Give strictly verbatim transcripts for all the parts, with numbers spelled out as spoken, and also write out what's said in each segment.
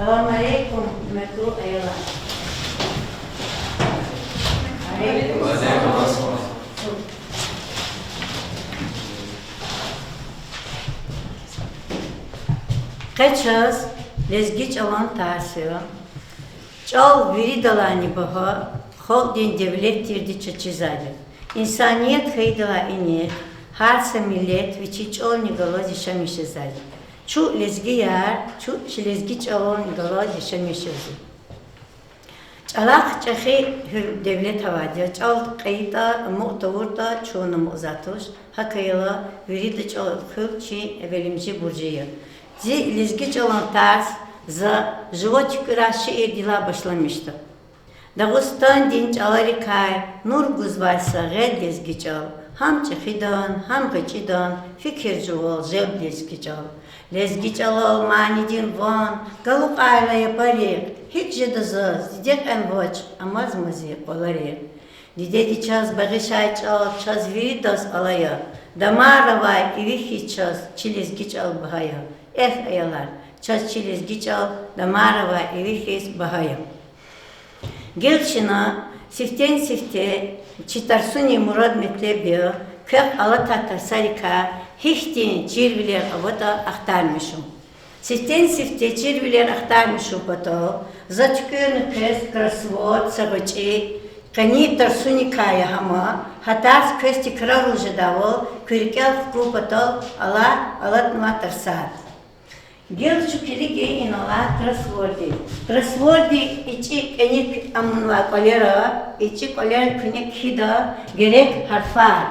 Салам алейкум, гьуьрметлу аялар. Къе чаз лезги чӀалан тарс я. ЧӀал виридалайни багьа, халкьдин девлет тирди чаз чизвайди. Инсаният хьайидалай иниз, гьар са миллет вичин чӀални галаз яшамиш жезвайди. Чун лезгияр, чун чи лезги чӀалан галаз яшамиш жезва. ЧӀалахъ чӀехи гьуьр-, девлет авайди я, чӀал кьейитӀа, амукь тавуртӀа, чун амукьзавай туш. ГьакӀ хьайила, вирида чӀал хуьн чи эвелимжи буржи я. Зи лезги чӀалан тарс за жува туькӀуьрай шиирдилай башламишда. Дагъустандин чӀаларикай нур гузвай са гъед лезги чӀал, гьам чӀехидан, гьам гъвечӀидан, фикир жувал желб лезги чӀал. Лезги чӀалал манидин ван галукьайла япарихъ, гьикӀ жеда заз, диде кьенвач, амазма зи кӀваларихъ. Дидеди чаз багъишай чӀал чаз виридаз алай я, дамарра авай иви хьиз чаз чи лезги чӀал багьа я. Эхь, аялар, чаз чи лезги чӀал дамарра авай иви хьиз багьа я. Гила чна сифтени-сифте, чи тарсунин мурад-метлеб я квехъ алатай тарсарикай гьихьтин чирвилер аватӀа ахтармишун. Сифтени-сифте чирвилер ахтармишун патал, за туькӀуьрна квез кроссворд са гъвечӀи, къенин тарсуникай я гьам, гьа тарс квез тикрарун жедайвал, куь рикӀел хкун патал алай алатнавай тарсар. Гила чун килигин инал алай кроссворддиз. Кроссворддин ичӀи кӀаник амунвай кӀвалера, ичӀи кӀвалера куьне кхьида герек гьарфар,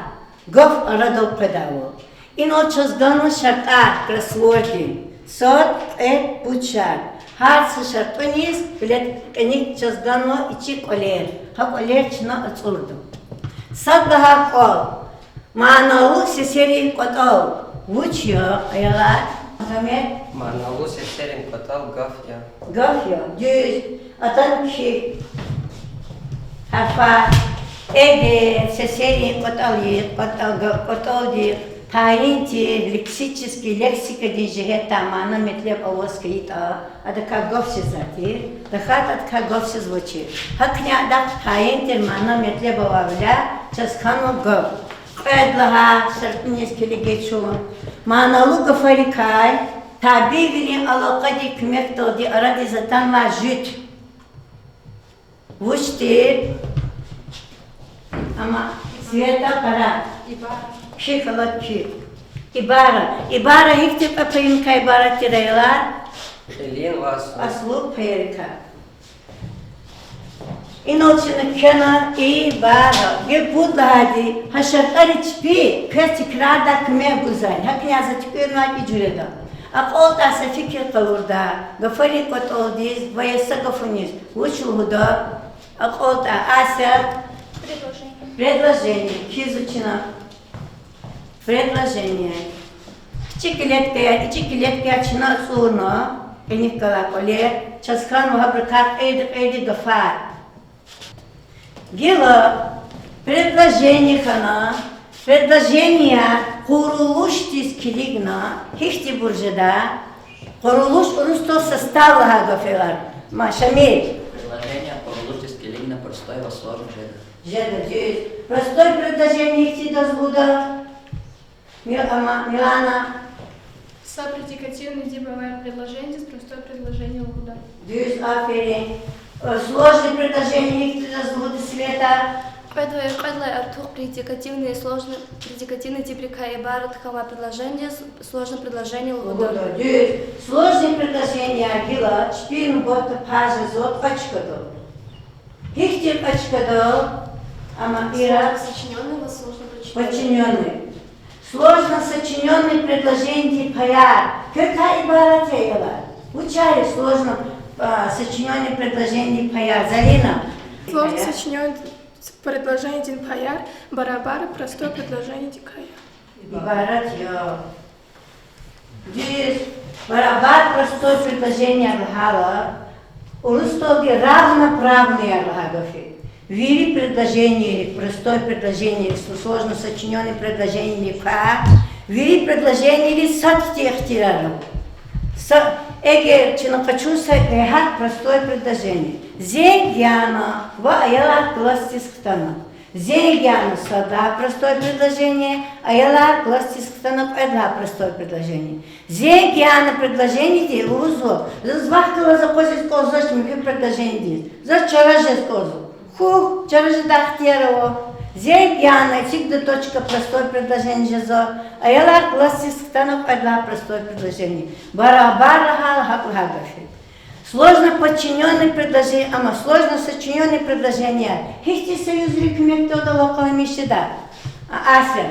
гаф арадал къведайвал. Инал чаз ганва шартӀар кроссворддин: сад, кьвед, пуд шартӀ. Гьар са шартӀуниз кьиле кӀаник чаз ганва ичӀи кӀвалер. Гьа кӀвалер чна ацӀурда. Сад лагьай кӀвал: маналу сесерин кӀватӀал. Вуч я, аялар? Мегьамед? Маналу сесерин кӀватӀал гаф я. Гаф я, дуьз. Атана кхьихь гьарфар. Эгер сесерин кӀватӀал, кӀватӀал, га-, кӀватӀалдихъ тайин тир лексический, лексикадин жигьетдай мана-метлеб аваз хьайитӀа, адакай гаф жезвай тир, тахьайтӀа адакай гаф жезвачир. ГьакӀни адахъ тайин тир мана-метлеб авайвиляй чаз хьанва гаф. Кьвед лагьай шартӀуниз килигин чун. Маналу гафарикай табийвилин алакъадин куьмекдалди арадиз атанвай жуьт вуч тир? Амма Света, къарагъ. Кхьихь, алад кхьихь. Ибара. Ибара гьихьтин кьве паюникай ибарат тир, аялар? Кьилин ва аслу. Аслу паярикай. Инал чна кхьена ибара. Гила пуд лагьайди, гьа шартӀари чпи квез тикрардай куьмек гузвай. ГьакӀни за туькӀуьрнавай и жуьреда. АкьалтӀай са фикир къалурда гафарин кӀватӀалдиз ва я са гафуниз вуч лугьуда? АкьалтӀай, Ася? Предложение. Предложение. Кхьизва чна предложение. Чи клеткаяр, чи клеткаяр чна ацӀурна, кӀаник галай кӀвалер, чаз хьанва гьабурукай кьейди-кьейди гафар. Гила предложение хьана, предложение къурулушдиз килигна, гьихьтинбур жеда? Къурулуш урусдал состав лагьай гаф я. Ма, Шамил. Предложение къурулушдиз килигна простой ва сложный жеда. Жеда, дуьз. Простой предложение гьихьтинбур жеда? Мил-, ама, Милана. Са предикативныйди бавай предложениедиз простой предложение лугьуда. Дуьз, аферин. Э, сложный предложение гьихьтинбур жеда, Света? Кьвед лагьай, кьвед лагьай артух предикативный, сложный, предикативныйдибурукай ибарат хьанвай предложениедиз сложный предложение лугьуда. Лугьуда, дуьз. Сложный предложение гила чпин нубатда пай жезва кьве чкадал. Гьихьтин кьве чкадал? Ама, Ира. Сложно сочинённый ва сложно подчинённый. Подчинённый. Сложно сочинённый предложениедин паяр квекай ибарат я, аялар? Вучар я сложно, а, сочинённый предложениедин паяр, Зарина? Сложно сочинённый предложениедин паяр барабар простой предложениедикай я. Ибарат я. Дуьз, барабар простой предложенияр лагьайла, урусдалди равноправныйяр лагьай гаф я. Вири предложенийри, простой предложенийри, сложно сочинённый предложенийри квай, вири предложенийри сад хьтин ихтияр ава. Са, эгер чна къачуз са регьят простой предложение. Зенг яна ва аялар классдиз хтана. Зенг яна сад лагьай простой предложение, аялар классдиз хтана кьвед лагьай простой предложение. Зенг яна предложениеди лугьузва, заз вахъ галаз акъвазиз кӀанзавач муькуь предложениедиз. Заз чара жез кӀанзава. Хьухь, чара жедай ихтияр ава. Зенг яна эцигда точка простой предложение жезва. Аялар классдиз хтана кьвед лагьай простой предложение. Барабар лагьайла гьакӀ лагьай гаф я. Сложно подчинённый предложение, амма сложно сочинённый предложение. Гьихьтин союзрин куьмекдалди алакъалу мишеда? А, Ася.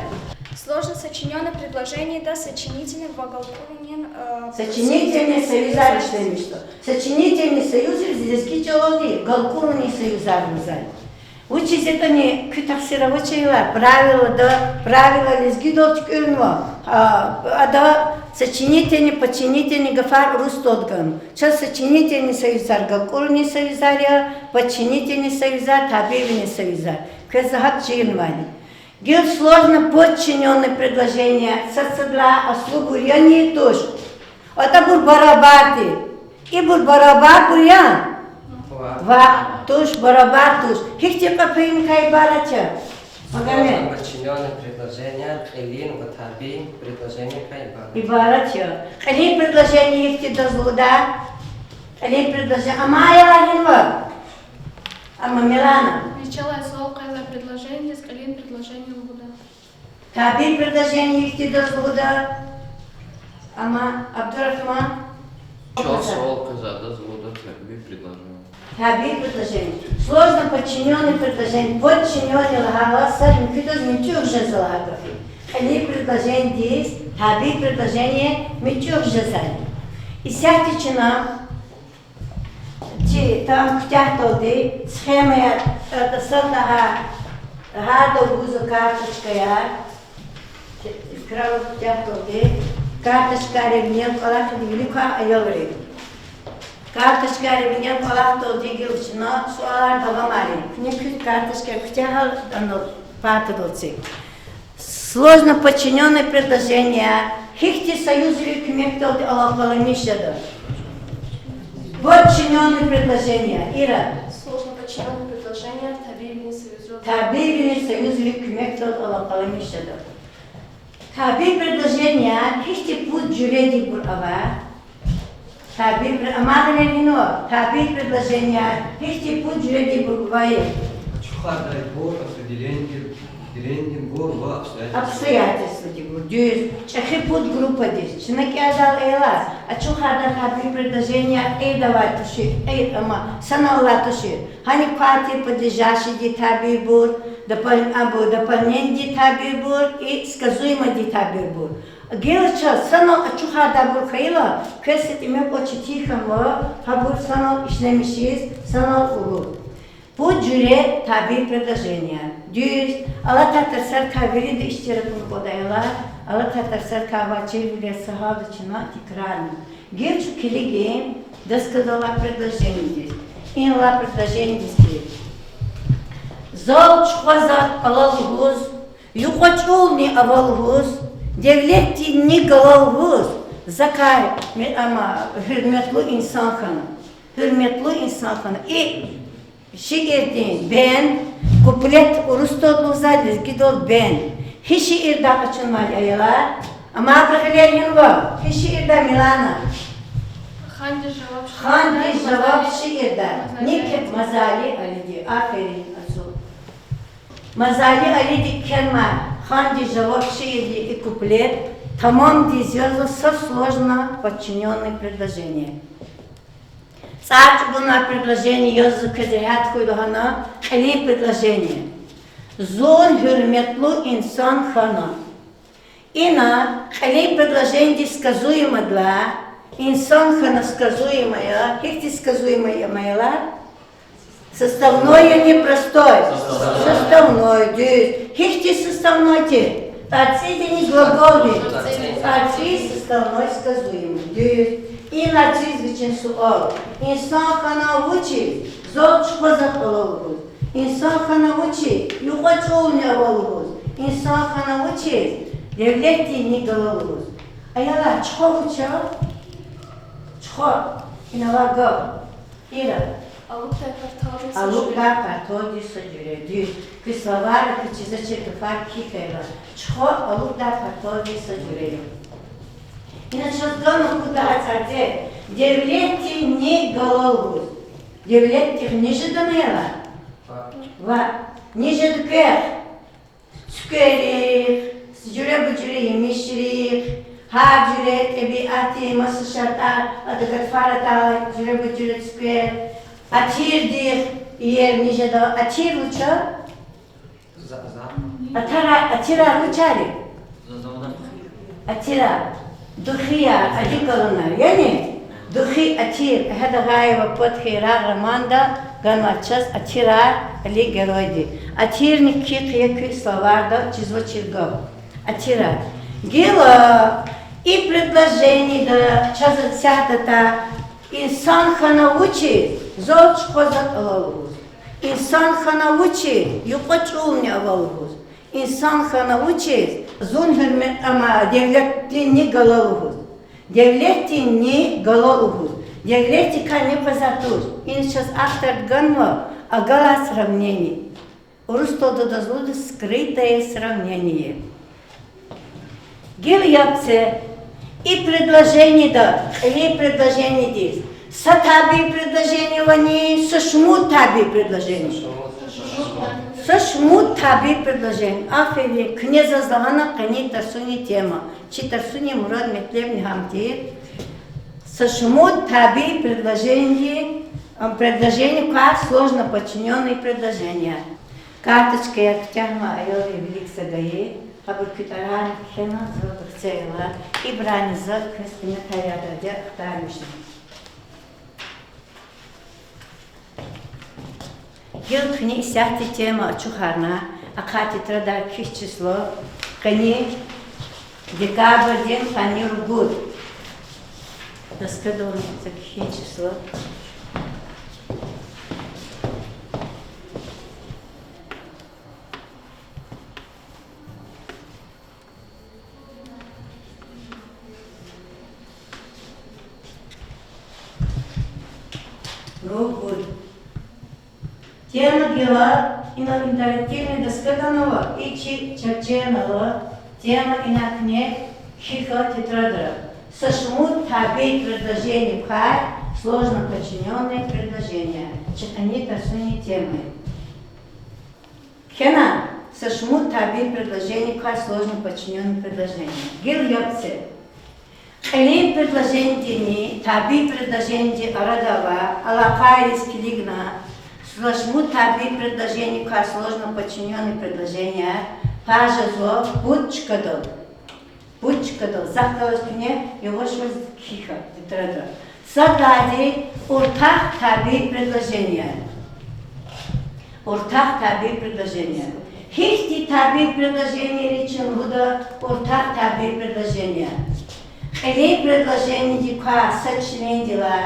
Сложно сочинённый предложениеда сочинительный ва галкӀурунин, э, сочинительный союзар ишлемишда. Сочинительный союзриз лезги чӀалалди галкӀурунин союзар лугьузва. Вучиз ятӀани куь тахсир авач, аялар, правилада, правила лезгидал туькӀуьрнава, а, ада сочинительный, подчинительный гафар урусдалди гана. Чаз сочинительный союзар галкӀурунин союзар я, подчинительный союзар табиивилин союзар. Квез за гьакӀ чирнавайди. Гила сложно подчинённый предложение, сад-садлагьай аслубур яни туш. АтӀабур барабар тир. Ибур барабарбур яни? Ва. Ва, туш, барабар туш. Гьихьтин кьве паюникай ибарат я? Магомед. Подчинённый предложение кьилин ва табий предложеникай ибарат. Ибарат я. Кьилин предложение гьихьтинди я лугьуда? Кьилин предложение. Амма аялар гьинва? Амма Милана. Начало слова къвезва предложениедиз кьилин предложение лугьуда. Табий предложение гьихьтинди я лугьуда? Амма Абдурахман. Начало слова къвезвайдаз лугьуда табий предложение. Табий предложение. Сложно подчинённый предложение. Подчинённый лагьайла сад муькуьдаз мичӀуьгъ жезва лагьай гаф я. Кьилин предложениедиз табий предложение мичӀуьгъ жезва. Исятда чна чи там куьтягьдалди схемаяр, э, тасаллагьа, гьарда гузва карточкаяр. Экран куьтягьдалди карточкаяр винел кӀвалахиди вилик квай аялри. Карточкаяр винел кӀвалахдалди гила чна суалар давамарин. Куьне куь карточкаяр куьтягьайла, ана, партадал эциг. Сложно подчинённый предложение гьихьтин союзрин куьмекдалди алакъаламиш жеда? Подчинённый предложение, Ира. Сложно подчинённый предложение табиивилин союзрин. Табиивилин союзрин куьмекдалди алакъаламиш жеда? Табий предложение гьихьтин пуд жуьрединбур ава? Табий пр-, амма гьеле гьинва, табий предложение гьихьтин пуд жуьрединбур ава? Ачухардайбур, определенидин-, определенидинбур ва обстоятельств-, обстоятельстводинбур. Дуьз. ЧӀехи пуд группадиз. Чна кӀелдайла, аялар, ачухардай табий предложение кьейидавай тушир, кьейид, амма санал алай тушир. Гьаник квай тир подлежащийдин табийбур, допол-, абур дополненидин табийбур и сказуемыйдин табийбур. Гила чаз санал ачухардайбур хьайила, квез са тӀимил кьван четин хьанва гьабур санал ишлемишиз, санал лугьуз. Пуд жуьре табий предложение. Дуьз, алатай тарсарикай вирида иштиракун кӀанда, аялар, алатай тарсарикай авай чирвилер са гьалда чна тикрарна. Гила чун килигин досказалай предложениедиз. Инлай предложениедиз килиг. Зал чухваза ала лугьуз, юкьва чӀулни ава лугьуз, девлетдин ни гала лугьуз, закай ме-, амма гьуьрметлу инсан хьана. Гьуьрметлу инсан хьана. И шиирдин бенд, куплет урусдалди лугьузва, лезгидалди бенд. Гьи шиирдай къачунвайди, аялар? Амма абурун гъилер гьинва? Гьи шиирдай, Милана? Хандиз жаваб шиирдай. Хандиз жаваб шиирдай. Мазали. Ник Мазали Алиди. Аферин, Азу. Мазали Алиди кхьенвай Хандиз жаваб шиирдин и куплет тамамдиз язва са сложно подчинённый предложение. ЦӀар чӀугунвай предложение язва, квез регьят хьуй лагьана, кьилин предложение. Зун гьуьрметлу инсан хьана. Ина кьилин предложениедин сказуемыйдилай, инсан хьана сказуемое, гьихьтин сказуемое я, аялар? Составной яни простой? Составной, дуьз. Гьихьтин составной тир? ТӀварцӀидини глаголдини? ТӀварцӀи составной сказуемый, дуьз. Ина циз вичин суал. Инсан хьана вучиз? Зал чухваза ала лугьуз. Инсан хьана вучиз? Юкьва чӀулни ава лугьуз. Инсан хьана вучиз? Девлетдин ни гала лугьуз. Аялар, чухва вуч я? О, инал ава гаф. Ира. Алукьдай парталди са жуьре. Алукьдай парталди са жуьре. Дуьз. Куь словарра куь чизвачир гафар кхьихь хьайила. Чухва алукьдай парталди са жуьре я. Ина чаз ганва куд лагьай цӀарцӀе: девлетдин ни гала лугьуз. Девлетдихъ ни жедани ава? Ва ни жеда квехъ? Цуькверихъ, жуьреба-жуьре емишрихъ, гьар жуьре тӀебиатдин маса шартӀар, адакай фар атайла жуьреба-жуьре цуьквер, атирдихъ, иер ни жеда, атир вуч я? Атара-, атирар вуч я? Атирар, духияр, одеколонар, яни духи, атир, гьада гъайи ва пад хьайи рагъ романда ганвай чаз атирар, Али геройди. Атирни кхьихь хьайи куь словарда чизвачир гаф. Атирар. Гила и предложениеда чаз исятда: инсан хьана вучиз? Зав чухва затӀ ала лугьуз. Инсан хьана вучиз? Юкьва чӀулни ава лугьуз. Инсан хьана вучиз? Зун гьуьрмет, амма девлетдин ни гала лугьуз. Девлетдин ни гала лугьуз. Девлетдикай ни къвезвай туш. Ина чаз авторди ганва агалай сравнение. Урусдалди адаз лугьуда скрытое сравнение. Гила яб це: и предложениеда, кьилин предложениедиз са табий предложение авани, са шумуд табий предложение? Са шумуд табий предложение. Аферин, куьне заз лагьана къенин тарсунин тема. Чи тарсунин мурад-метлебни гьам тир: са шумуд табий предложениеди, ам, предложение квай сложноподчинённые предложения. Карточкаяр куьтягьнавай аялрин вилик са гайи, гьабур куь тӀварарни кхьена, зурба хцейила, ибурани за квез къимет ядай ахтармишна. Гила куьне исятда тема ачухарна, ахъа тетрадар кхьихь число, къени декабрдин къанни ругуд. Доскадал са кхьин число. Ругуд. Тема гила, ина интерактивный доска ганва, и чи чарченал тема ина куьне кхьихь тетрадра. Са шумуд табий предложение квай сложноподчинённые предложения. Чи къенин тарсунин тема я. Кхьена, са шумуд табий предложение квай сложноподчинённые предложения. Гила яб це. Кьилин предложениедини табий предложениедин арада авай алакъайриз килигна, са шумуд табий предложение квай сложноподчинённые предложенияр пай жезва пуд чкадал. Пуд чкадал. Захъ галаз куьне яваш-яваш кхьихь тетрадра. Сад лагьайди: уртах табий предложенияр. Уртах табий предложенияр. Гьихьтин табий предложенийриз чна лугьуда уртах табий предложенияр? Кьилин предложениедик квай са члендилай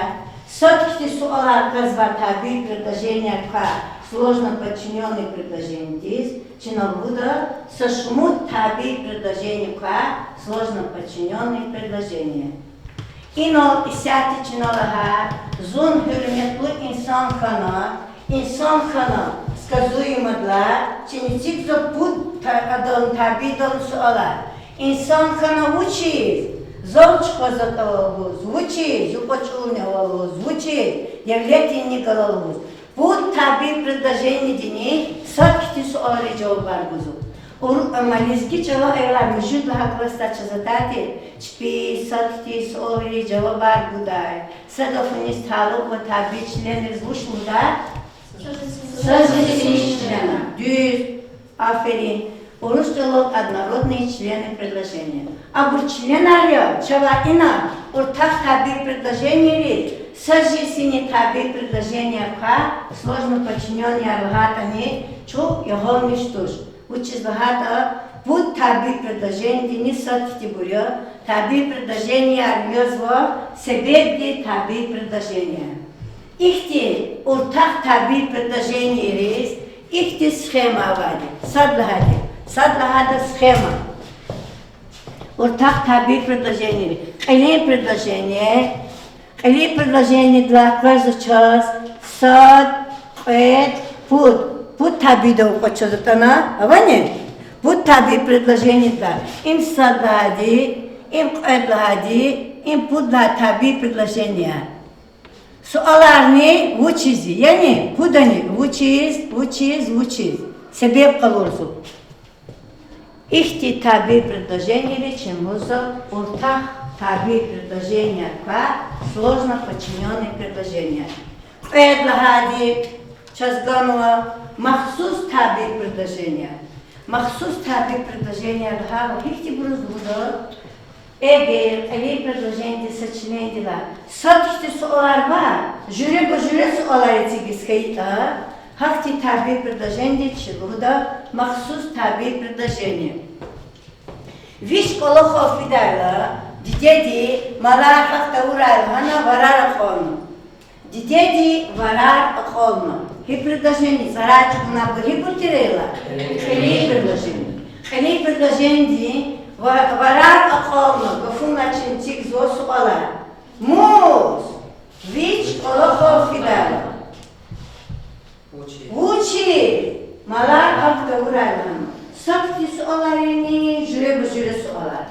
сад хьтин суалар къвезвай табий предложенияр квай сложноподчинённый предложениедиз чна лугьуда са шумуд табий предложение квай сложноподчинённый предложение. Инал исятда чна лагьай: зун гьуьрметлу инсан хьана, инсан хьана сказуемодилай чна эцигзава пуд та-, адан табийдални суалар. Инсан хьана вучиз? Зав чухва затӀ ала лугьуз. Вучиз? Юкьва чӀулни ава лугьуз. Вучиз? Девлетдин ни гала лугьуз. Пуд табий предложениедини сад хьтин суалриз жавабар гузва. Уру-, амма лезги чӀалал аялар муьжуьд лагьай классдай чаз атайди чпи сад хьтин суалриз жавабар гудай. Са гафуниз талукь ва табий членриз вуч лугьудай? Са жинсин членар. Дуьз. Аферин. Урус чӀалал однородные члены предложения. Абур членар я, чавай ина уртах табий предложенийриз са жинсин табий предложенияр квай сложноподчинённыяр лагьайтӀани, чун ягъалмиш туш. Вучиз лагьайтӀа пуд табий предложениедини сад хьтинбур я, табий предложенияр язва себебдин табий предложенияр. Ихьтин уртах табий предложенийриз ихьтин схема авайди. Сад лагьайди, сад лагьайда схема. Уртах табий предложенийри. Кьилин предложение. Кьилин предложениедилай къвезва чаз сад, кьвед, пуд. Пуд табийдал къвез чаз атӀана, авани? Пуд табий предложениедилай. Им сад лагьайди, им кьвед лагьайди, им пуд лагьай табий предложения. Суаларни вучиз, яни пудани вучиз, вучиз, вучиз себеб къалурзава. Ихьтин табий предложениейриз чун лугьузва уртах табий предложенияр квай, сложно подчинённый предложения. Кьвед лагьайди чаз ганва махсус табий предложения. Махсус табий предложения лагьайла гьихьтинбуруз лугьуда? Эгер кьилин предложениедин сочинениедилай сад хьтин суалар ва жуьреба-жуьре суалар эцигиз хьайитӀа, гьахьтин табий предложениедиз чун лугьуда махсус табий предложения. Вич кӀвалахал фидайла, дидеди малар гьахъ тавурай лагьана варар акьална. Дидеди варар акьална. Гьи предложение, цӀарай чӀугунабур гьибур тирейла? Кьилин предложение. Кьилин предложениеди ва-, варар акьална гафуналди чун эцигзава суалар. Мус? Вич кӀвалахал фидайла. Вучиз? Малар гьахъ тавурай лагьана. Сад хьтин суаларини, жуьреба-жуьре суалар?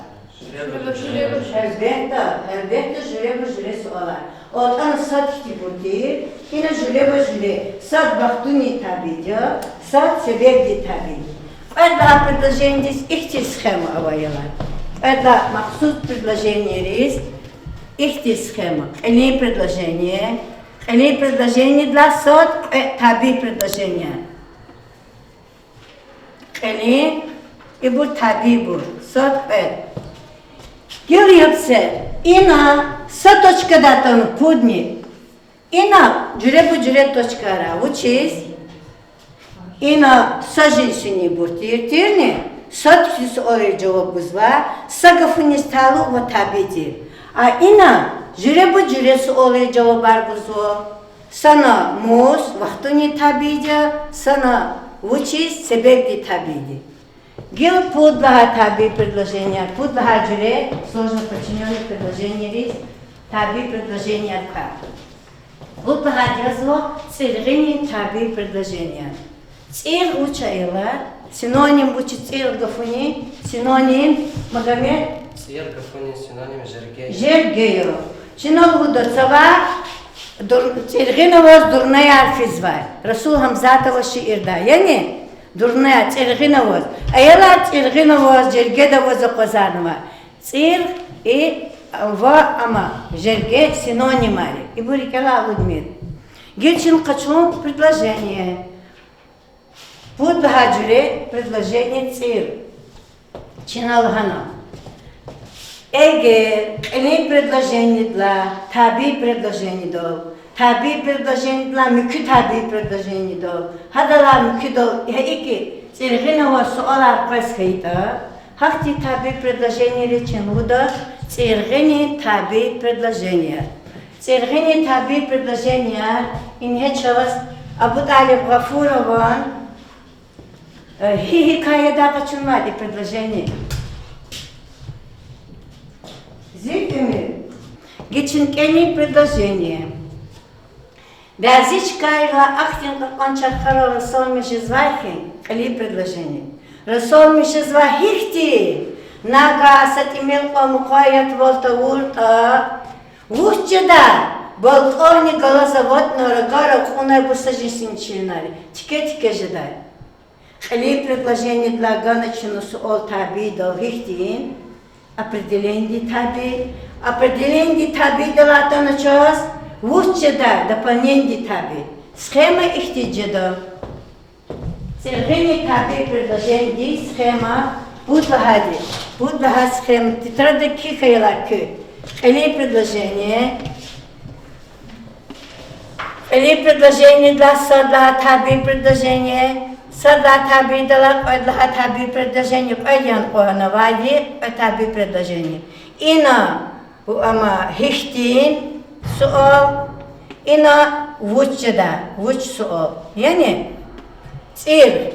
Гьелбетда, гьелбетда, жуьреба-жуьре суалар. АтӀана сад хьтинбур тир, ина жуьреба-жуьре, сад вахтунин табийди я, сад себебдин табийди я. Кьвед лагьай предложениедиз ихьтин схема ава, аялар. Кьвед лагьай махсус предложениейриз ихьтин схема: кьилин предложение, кьилин предложениедилай сад, кьвед табий предложения. Кьилин, ибур табийбур, сад, кьвед. Гила яб це, ина са точкадай атана пудни. Ина жуьреба-жуьре точкаяр ава. Вучиз? Ина са жинсининбур тир, тирни? Сад хьтин суалрин жаваб гузва, са гафуниз талукь ва табий тир. А ина жуьреба-жуьре суалрин жавабар гузва. Сана мус, вахтунин табийди я, сана вучиз, себебдин табийди я. Гила пуд лагьай табий предложенияр, пуд лагьай жуьре сложно подчинённый предложениейриз табий предложенияр квай. Пуд лагьайди язва цӀиргъинин табий предложенияр. ЦӀиргъ вуч я, аялар? Синоним вуч я цӀиргъ гафунин? Синоним, Магомед? ЦӀиргъ гафунин синоним жерге я. Жерге я. Чна лугьуда цавай дур-, цӀиргъина аваз дурнеяр физвай. Расул Гьамзатова шиирдай. Яни дурнеяр цӀиргъина аваз. Аялар, цӀиргъина аваз, жергеда аваз акъвазарнавай. ЦӀиргъ и ва ама жерге синонимар я. Ибур рикӀелай алудмир. Гила чна къачун предложение. Пуд лагьай жуьре предложение цӀиргъ. Чна лагьана: эгер кьилин предложениедилай табий предложениедал, табий предложениедилай муькуь табий предложениедал, гьадалай муькуьдал, гьа икӀ цӀиргъина аваз суалар къвез хьайитӀа, гьахьтин табий предложениейриз чна лугьуда цӀиргъинин табий предложенияр. ЦӀиргъинин табий предложенияр ингье чаз Абуталиб Гъафурован, э, гьи-, гьикаядай къачунвайди предложение. Зи уьмуьр. Гила чна кӀелин предложение. Бязи чкайрилай ахьтин кьакьан чархарал расалмиш жезвай хьи, кьилин предложение. Расалмиш жезвай гьихьтин? Нагагь са тӀимил кьван мукъаятвал тавуртӀа, вуч жедай? БалкӀанни галаз аватна, рагар акьунайбур са жинсин членар тике-тике жедай. Кьилин предложениедилай гана чна суал табийдал гьихьтин? Определениедин табий. Определениедин табийдалай атана чаз вуч жедай? Дополнениедин табий. Схема ихьтин жеда. ЦӀиргъинин табий предложениедин схема пуд лагьайди. Пуд лагьай схема тетрадда кхьихь, аялар, куь. Кьилин предложение. Кьилин предложениедилай сад лагьай табий предложение, сад лагьай табийдалай кьвед лагьай табий предложение, кьвед яни кьван авайди кьвед табий предложение. Ина, ама гьихьтин суал, ина вуч жедай, вуч суал. Яни цӀиргъ.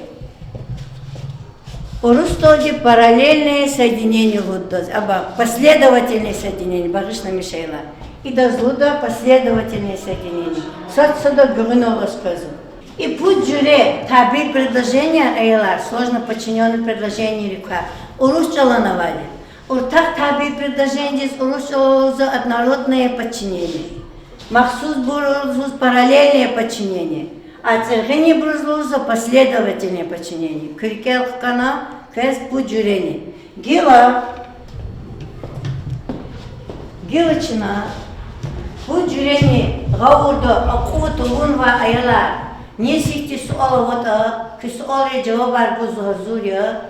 Урусдалди параллельное соединение лугьудаз, аба последовательное соединение, багъишламиша, аялар. Идаз лугьуда последовательное соединение. Сад сада гуьгъуьналлаз къвезва. И пуд жуьре табий предложенияр, аялар, сложно подчинённый предложенийрик квай, урус чӀалан авайди. Уртах табий предложениедиз урус чӀалал лугьузва однородное подчинение. Махсусбуруз лугьуз параллельное подчинение. А цӀиргъинибуруз лугьузва последовательное подчинение. Куь рикӀел хкана квез пуд жуьрени. Гила, гила чна пуд жуьрени гъавурда акъуд авунвай, аялар. Низ гьихьтин суал аватӀа, куь суалрин жавабар гуз гьазур я.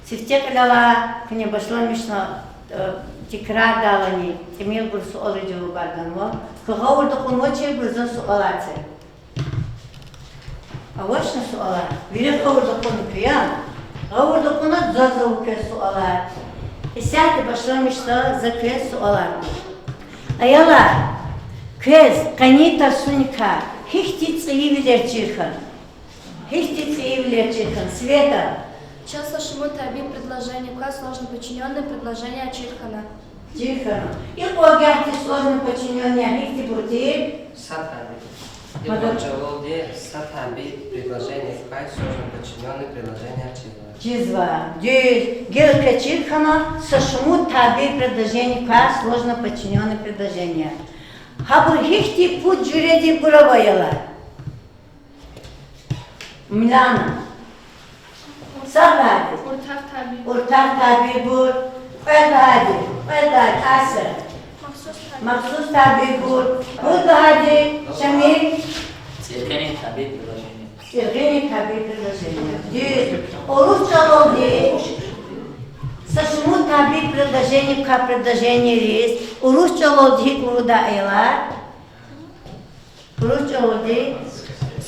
Сифте кьилелай куьне башламишна, э, тикрардалани тӀимилбур суалрин жавабар ганва. Куь гъавурда кьунвачирбур за суал це. Авачни суалар? Вири гъавурда кьуна куьн, я? Гъавурда кьуна, заз ава квез суалар. Исятда башламишда за квез суалар гуз. Аялар, квез къенин тарсуникай гьихьтин цӀийивилер чир хьана? Гьихьтин цӀийивилер чир хьана, Света? Чаз са шумуд табий предложение квай сложно подчинённый предложенияр чир хьана. Чир хьана. Икьван агатдин сложно подчинённыяр гьихьтинбур тир? Са табий. Мадам? Икьван чӀавалди са табий предложение квай сложно подчинённый предложенияр чизва. Чизва. Дуьз. Гила квез чир хьана са шумуд табий предложение квай сложно подчинённый предложенияр. Гьабур гьихьтин пуд жуьрединбур ава, аялар? Милана. Сагъ лагьайди. Уртах табий. Уртах табийбур. Кьвед лагьайди. Кьвед лагьайди, Ася. Махсус табий. Махсус табийбур. Пуд лагьайди, Шамил. ЦӀиргъини табий предложение. ЦӀиргъини табий предложение. Дуьз. Урус чӀалалди са шумуд табий предложение квай предложенийриз урус чӀалалди гьикӀ лугьуда, аялар? Урус чӀалалди.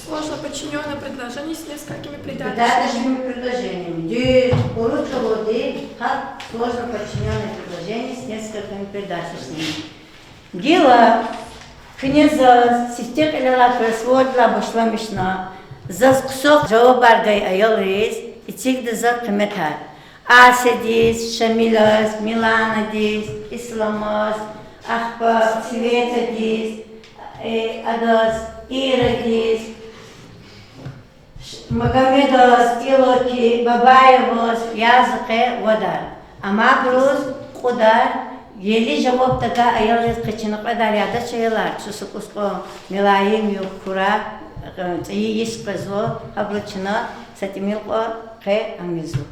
Сложно подчинённое предложение с несколькими придаточными. Придаточными предложениями. Дуьз, урус чӀалалди гьакӀ сложно подчинённое предложение с несколькими придаточными. Гила куьне заз сифте кьилелай кроссворддилай башламишна, заз хъсан жавабар гайи аялриз эцигда за къиметар. Асядиз, Шамилаз, Миланадиз, Исламаз, ахпа Светадиз, э, адаз, Ирадиз, Ш-, Магомедаз, Илоки, Бабаеваз, язва къе вадар. Амма абуруз кьудар, ели жаваб тагай аялриз къе чна кьведар ядач, аялар, чун са кӀус кьван милаим югъ хьурай, э, цӀийи йис къвезва, гьабуру чна са тӀимил кьван къе амизва.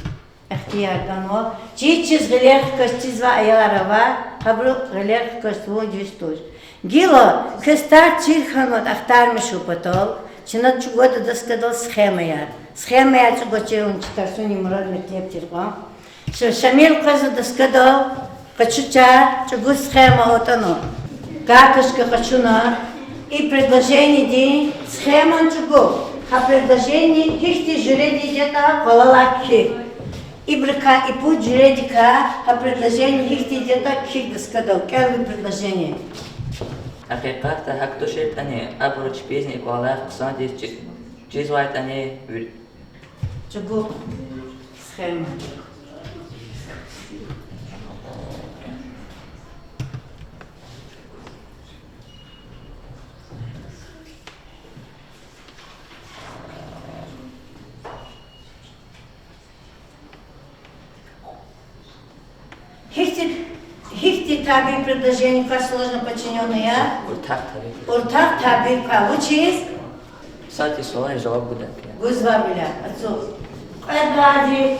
Ихтияр ганва. Чиз-чиз гъилер хкаж чизвай аялар ава, гьабуру гъилер хкаж тавун дуьз туш. Гила квез тарс чир хьанватӀа, ахтармишун патал чна чӀугвада доскадал схемаяр. Схемаяр чӀугвачир вун чи тарсунин мурад-метлеб тир кьван. Ша-, Шамил къвезва доскадал, къачу чар, чӀугу схема атӀана. Карточка къачуна, и предложениедин схемани чӀугу. Гьа предложение гьихьтин жуьредиз ятӀа къвалалай кхьихь. Ибурукай, и пуд жуьредикай гьа предложение гьихьтинди ятӀа кхьихь доскадал, кӀелви предложение. Гьакъикъатда гьакӀ туширтӀани, абуру чпизни и кӀвалах хъсандиз чи-, чизвайтӀани ви-, чӀугу схема. Гьихьтин, гьихьтин табий предложение квай сложно подчинённый я? Уртах табий. Уртах табий квай. Вучиз? Сад-садни суалрин жаваб гуда. Гузвайвиляй, ацукь. Кьвед лагьайди,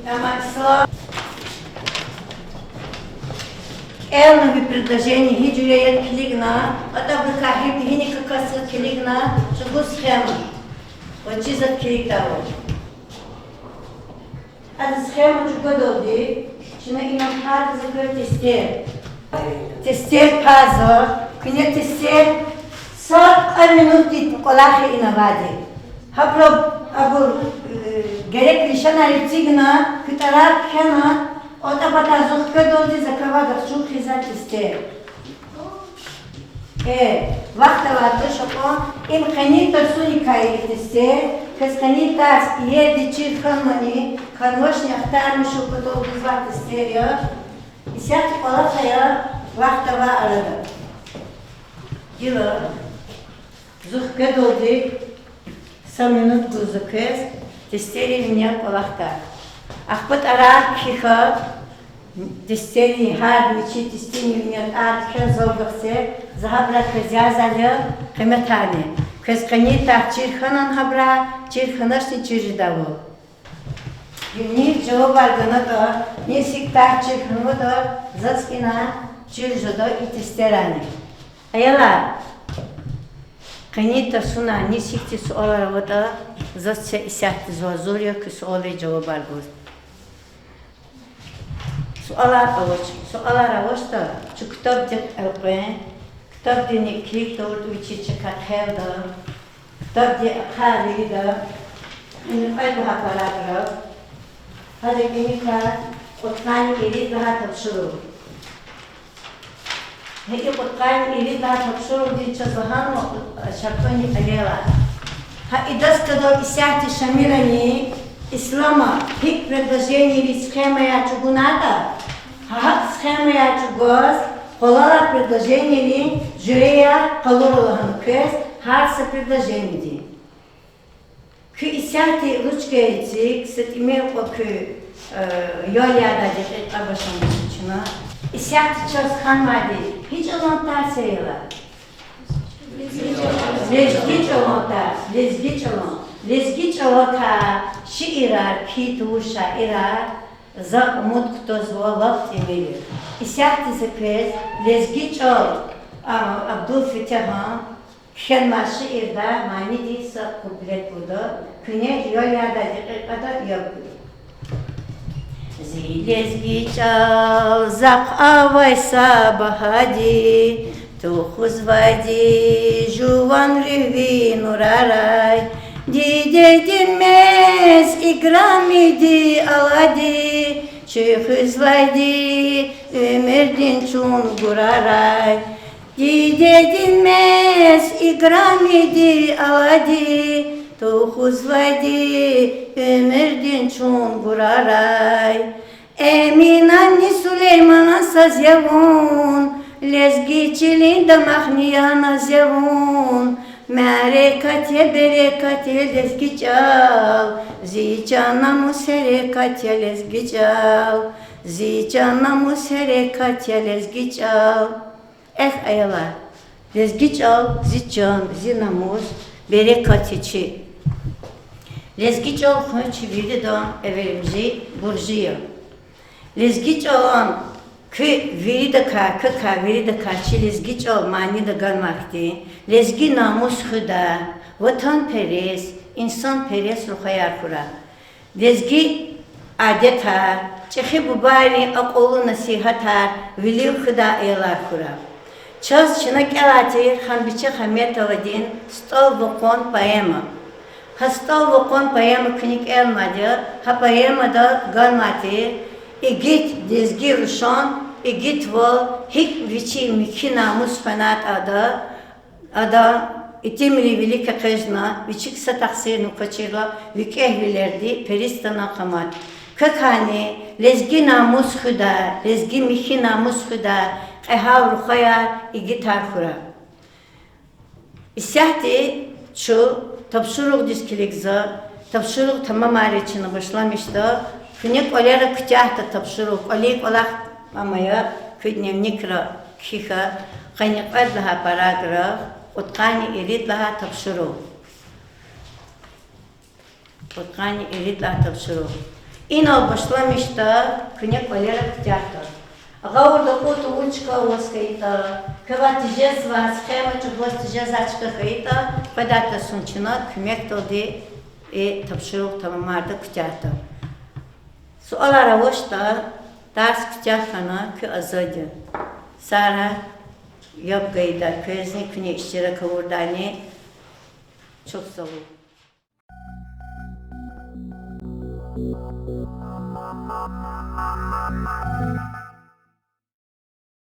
амма ислам. КӀелна ви предложение гьи жуьре я килигна, атӀа абурукай гьи-, гьиникаказ килигна, чӀугу схема. Ва чизватӀа килигда ваз. Ада схема чӀугвадалди, чна инал пайзава квез тестер. Тестер пайзава, куьне тестер са кьве минутдин кӀвалах я ина авайди. Гьабуру абур, э, герек лишанар эцигна, куь тӀварар кхьена, атӀа патаз зун хкведалди закавай гахчун хъийизвай тестер. Э, вахт авай туш акьван, им къенин тарсуникай я и тестер, квез къенин тарс иерди чир хьанвани, хьанвачни ахтармишун патал гузвай тестер я, исятда кӀвалахар я вахт авай арада. Гила зун хкведалди са минут гузва квез тестери винел кӀвалахда. Ахпа тӀварар кхьихьа, тестери, гьар вичин тестини винел тӀвар кхьенвайбуру це, за гьабурай квез язавайди я къиметарни. Квез къенин тахьай чир хьанани гьабурай, чир хьаначни чир жедайвал. Низ жавабар ганатӀа, низ гьикӀ тахьай чир хьанватӀа, заз ина чир жеда и тестерани. Аялар, къенин тарсуна низ гьихьтин суалар аватӀа, заз це, исятда зун гьазур я куь суалрин жавабар гуз. Суалар авач, суалар авачтӀа, чун ктабдихъ элкъвен, ктабдин килиг тавуртӀа, вичи чка хъелда, ктабди ахъа вирида, кьуьд лагьай параграф, гьада кӀаникай кьудкъанни ирид лагьай тапшуругъ. Гьа и кьудкъанни ирид лагьай тапшуругъдиз чаз лагьанва, шартӀуни, аялар. Гьа идаз квадар исятда Шамилани Ислама гьикӀ предложенийриз схемаяр чӀугунатӀа, гьа гьакӀ схемаяр чӀугваз къвалалай предложенийрин жуьреяр къалура лагьана квез гьар са предложениедин. Куьн исятда ручка эциг, са тӀимил кьван куь, э, ял ядай декьикьа башламишна чна. Исятда чаз хьанвайди гьи чӀалан тарс я, аялар? Лезги чӀалан тарс, лезги чӀалан. Лезги чӀалакай шиирар кхьин тавур шаирар, за умуд кутазва, лап тӀимил я. Исятда за квез лезги чӀал, а, Абдулфетягьан кхьенвай шиирдай манидин са куплет гуда, куьне ял ядай декьикьада яб гуда. Зи лезги чӀал захъ авай са багьади, тухузвайди жуван руьгьви нурарай, дидедин мез играмиди алади, чуьхуьз лагьайди уьмуьрдин чунгурарай. Дидедин мез играмиди алади, тухузвайди уьмуьрдин чунгурарай. Эминанни Сулейманан саз я вун, лезги чилин дамахни я, наз я вун. Мярекат я, берекат я лезги чӀал, зи чан-намус, гьерекат я лезги чӀал, зи чан-намус, гьерекат я лезги чӀал. Эхь, аялар, лезги чӀал зи чан, зи намус, берекат я чи. Лезги чӀал хуьн чи виридан эверимжи, буржи я. Лезги чӀалан куь виридакай, квекай виридакай чи лезги чӀал манида ганвай хьтин, лезги намус хуьдай, ватанперес, инсанперес рухваяр хьурай. Лезги адетар, чӀехи бубайрин акьуллу насигьатар вилив хуьдай аялар хьурай. Чаз чна кӀелай тир Ханбиче Хаметовадин СтӀал вакъун поэма. Гьа СтӀал вакъун поэма куьне кӀелнавайди я, гьа поэмада ганвай тир игит лезги рушан, игитвал гьикӀ вичин михьи намус хвенайтӀа ада, ада итимрин вилик экъечӀна, вичик са тахсирни квачирла, викӀегьвилерди перис атана къамат. Квекайни лезги намус хуьдай, лезги михьи намус хуьдай кьегьал рухваяр, игитар хьурай. Исятда чун тапшуругъдиз килигзава, тапшуругъ тамамайла чна башламишда, куьне кӀвалера куьтягьда тапшуругъ, кӀвалин кӀвалах ама я, куь дневникра кхьихь, къанни кьвед лагьай параграф, кьудкъанни ирид лагьай тапшуругъ. Кьудкъанни ирид лагьай тапшуругъ. Инал башламишда куьне кӀвалера куьтягьда. Гъавурда кьуд-вун чка аваз хьайитӀа, квевай тежезвай схема чӀугваз тежезвай чка хьайитӀа, къведай тарсуна чна куьмекдалди и тапшуругъ тамамарда, куьтягьда. Суалар авачтӀа, тарс куьтягь хьана, куьн азад я. Сара яб гайида квезни, куьне иштирак авурдани чухсагъул.